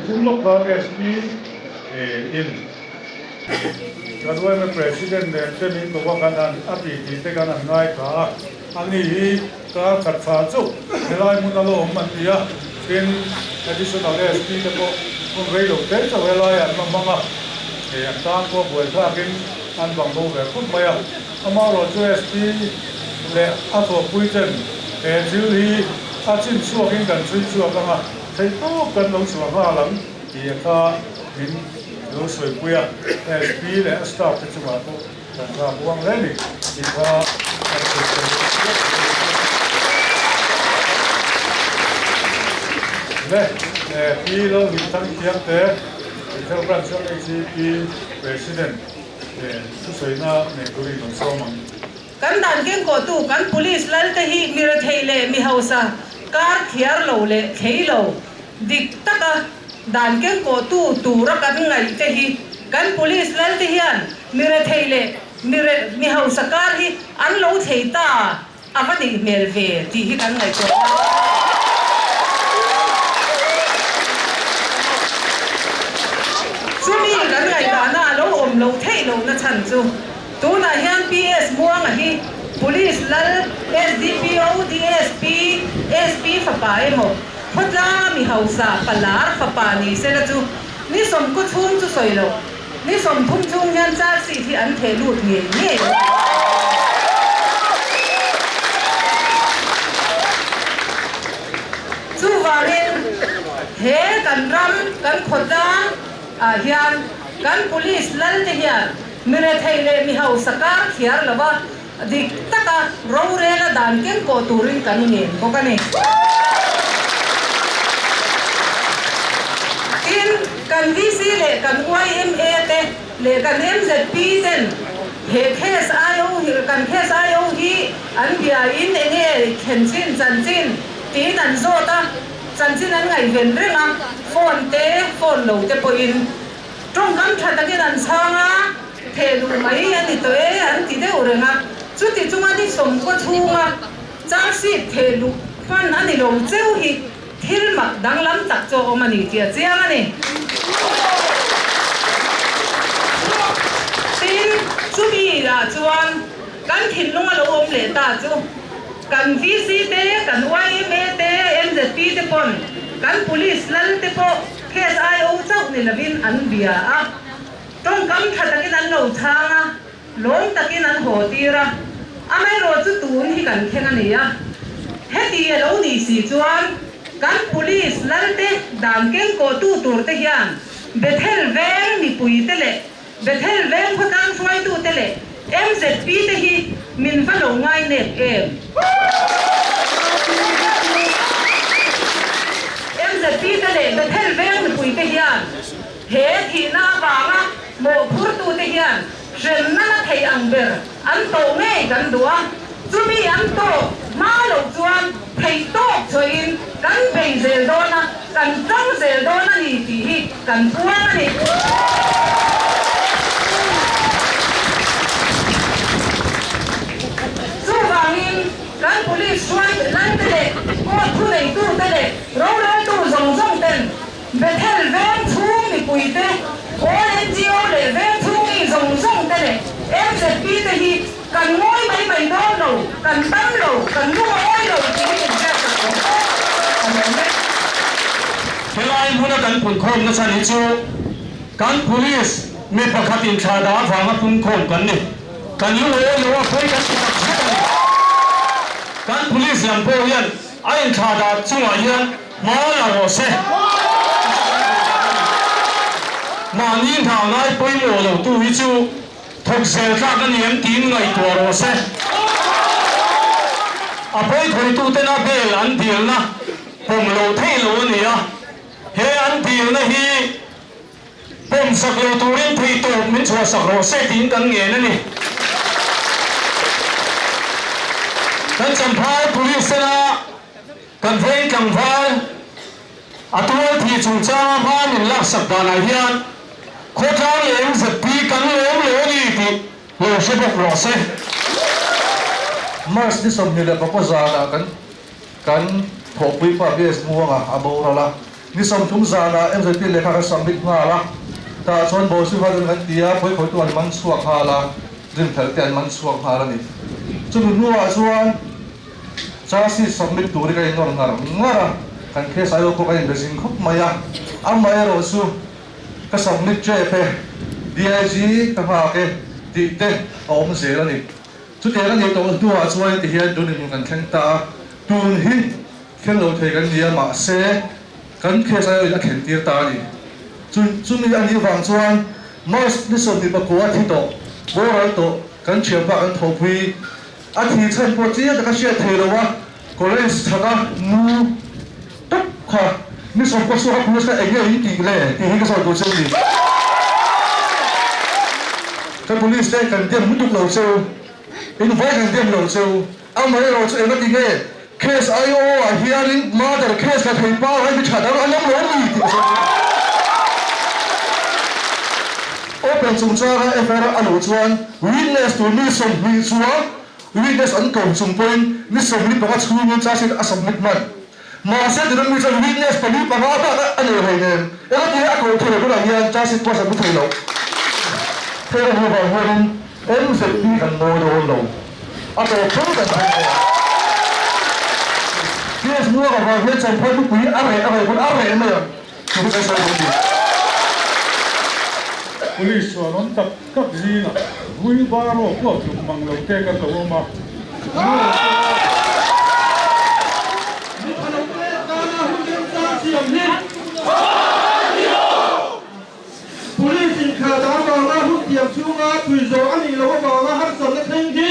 Nikum lawk khan SP in kan yma President nen te min ko a kan han a tih tih te kan han ngaithla a, ani hi kar khat tha chauh helai hmun a la awm an ni a, tin Additional SP te pawh hun rei lo te chauh helaiah an la hmang a, an tan pawh buaithlakin an bang bo ve khawp mai a. Amaherawhchu SP leh a thawhpui ten he thil hi a chin chhuakin kan chhui chhuak ang a, theih tawp kan lo chhuah nghal ang tih kha min lo sawipui a, SP leh a staff te chungah pawh kan thlak uang hle ni tih kha kan sawi tel lawk hle. Pi Lalhimthangthiam te, Bethel Branch MHCP President. Thusawiina nei turin kan sawm ang. Kan dan kengkawhtu kan police lalte hi mi rethei leh mi hausa kar thiar lo leh thlei lo dik taka dan kengkawhtu tura kan ngaih te hi kan police lalte hian mi rethei leh mi mi hausa kar hi an lo thlei ta a va nih hmel ve tih hi kan ngaihtuah a. Chumi kan ngaihtuahna a lo awm loh theih lohna chhan chu tunah hian PS Muanga hi Police lal, SDPO, DSP, SP fapa emaw khawtlanga mi hausa palar fapa ni sela chu ni sawmkaw chhung chu sawi loh. Ni 30 chhung hian charge sheet hi an theh lut ngei ngei a. Chuvangin he kan ram, kan khawtlang ah hian kan police lal te hian mi rethei leh mi hausa kar thiar lova dik taka rorela dan keng kawh turin kan ngen bawk a ni. Tin, kan VC leh kan yma te leh kan MZP ten he case IO hi kan case IO hi an biain enge thlen chin chanchin tiin an zawt a, chanchin an ngaihven reng a, phone te phone lo te pawhin tawngkam tha takin an chhang a. Theh duh mai a ni tawh e an ti deuh reng a, chuti chunga ni sawmkaw chhunga charge sheet theh luh hman a ni lo cheu hi thil mak danglam tak chu a awm a ni tih a chiang a ni. Tin, chumi ah chuan kan thinlung a lo awm leh ta chu kan VC te, kan yma te, MZP te pawn kan police lal te pawh case IO chauh ni lovin an bia a. Tawngkam tha takin an lo chhang a, lawm takin an haw tir a, amaherawh chu tun hi kan thleng a ni a. Heti a lo nih si chuan kan police lalte dan kengkawhtu tur te hian Bethel veng mipuite leh Bethel veng khawtlang hruaitute leh MZP te hi min va lo ngai nep em? MZP te leh Bethel veng mipuite hian He thihna avanga mawhphurtute hian hremna la thei ang ber an tawh ngei kan duh a, chumi an tawh hma loh chuan theih tawk chhuahin kan bei zel dawn a, kan tang zel dawn a ni tih hi kan puang a ni. Chuvangin kan police hruai lante leh court thuneitute leh roreltu zawng zawng ten Bethel veng chhung mipuite, all NGO leh veng chhung mi zawng zawng te leh MZP te hi kan ngawi mai mai dawn lo, kan tam lo, kan lung a awi lo tih hi min hriat tak awm tawp a lawm e. Helai hmuna kan punkhawm nachhan hi chu kan police mi pakhat inthlah dah avanga punkhawm kan ni. Kan lung a awi lo a, pawi kan ti tak zet a ni. Kan police lam pawh hian a inthlah dah chungah hian Hma la rawh se. Mahni hna ngai pawimawh lo tu hi chu thawk zel tlak a ni em tiin ngaihtuah rawh se. A pawikhawituten a bel an dilna pawm lo theih lo a ni a, he an dilna hi pawm sak lo turin theihtawp min chhuahsak rawh se tiin kan ngen a ni. Kan Champhai Police sena Kan veng tlangval a tual thih chungchanga hma min laksak danah hian khawtlang leh MZP kan lawm lo a ni tih lo hre bawk rawh se. March ni 25 zanah kan kan thawhpui pa BS Muanga a boral a. Ni 30 zanah MZP lehkha kan submit nghal a, tah chuan Bawlsui Vaden kan ti a, pawikhawihtu an man chhuak nghal a, rinhlelh te an man chhuak nghal a ni. Chumi hnuah chuan charge sheet submit turin ka innawr ngar ngar a, kan case aiawh pawh ka inbe zing khawp mai a, amaherawh chu ka submit tep e, DIG ka nghak e tih te a awm zel a ni. Chutiang a nih tawh hnuah chuan tihian tun inhmun kan thleng ta a, tun hi Thlen lo thei kan ni a, mahse kan case aiawhin a thlen tir ta a ni. Chu chumi a nih vang chuan March ni 29 a thi tawh, boral tawh, kan thianpa kan thawhpui a thi chhan pawh chiang taka hriat thei lo a, college chhaka nu tawp kha ni 10 chhuak a police kha eng nge in tih le tih hi ka sawi tur che a ni. Kan police te kan dem lutuk lo cheu, in vai kan dem lo cheu. Amaherawh chu engati nge case IO ah hianin murder case ka thei pa hi mi tha dang an awm lo mi tih a sawi a. Open chungchanga FIR a luh chuan witness tur mi 20 chuang witness an ko chung pawhin ni 45 chhungin charge sheet a submit hman. Mahse tuna mi chuan witness pali panga bak a nei rei nen engati nge a ko thei lo tunah hian charge sheet pawh a submit thei lo. Heng a nih vang hianin MZP kan ngawi dawn lo. A tawp thleng kan thleng dawn. PS Muang avang hian Champhai thupui a reh a reh pawn a reh mai ang tih hi kan sawi dawn ni. Police chuan awm tak tak zingah wheelbarrow pawh tluk mang lo te kan lo awm a. Police inkhalh dan vanga hun tiam chhunga thui zawh a nih loh avanga harsatna thleng hi.